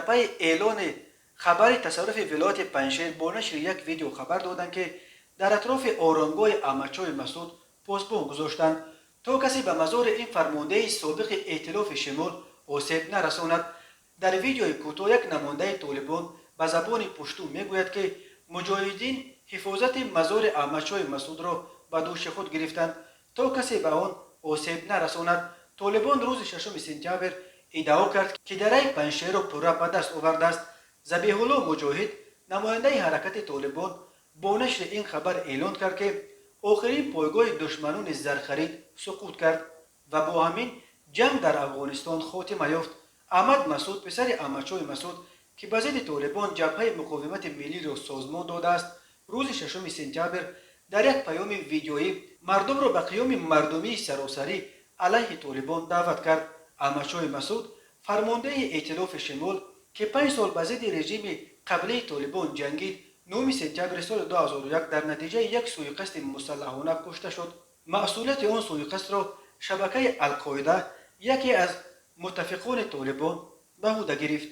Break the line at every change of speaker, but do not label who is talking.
Дар пайи эълони хабари тасарруфи вилояти Панҷшер бо нашри як видео хабар доданд, ки дар атрофи оромгоҳи Аҳмадшоҳи Масуд посбон гузоштанд, то касе ба мазори ин фармондеҳи собиқи Эътилофи Шимол осеб нарасонад. Дар видеои кӯтоҳ як намояндаи Толибон ба забони пушту мегӯяд, ки муҷоҳидин ҳифозати мазори Аҳмадшоҳи Масудро ба дӯши худ гирифтанд, то касе ба он осеб нарасонад. Толибон рӯзи 6 сентябр иддао кард, ки дараи Панҷшерро пурра ба даст овардааст. Забиҳулло Муҷоҳид, намояндаи ҳаракати Толибон, бо нашри ин хабар эълон кард, ки охирин пойгоҳи душманони зархарид суқут кард ва бо ҳамин ҷанг дар Афғонистон хотима ёфт. Аҳмад Масуд, писари Аҳмадшоҳи Масуд, ки ба зидди Толибон Ҷабҳаи муқовимати миллиро созмон додааст, рӯзи 6 сентябр дар як паёми видеоӣ мардумро ба қиёми мардумии саросарӣ алайҳи Толибон даъват кард. Аҳмадшоҳи Масуд, фармондеҳи Эътилофи Шимол, ки 5 сол ба зидди режими қаблии Толибон ҷангид, 9 сентябри соли 2001 дар натиҷаи як сӯиқасди мусаллаҳона кушта шуд. Масъулияти он сӯиқасдро шабакаи Алқоида, яке аз муттафиқони Толибон, ба ӯҳда гирифт.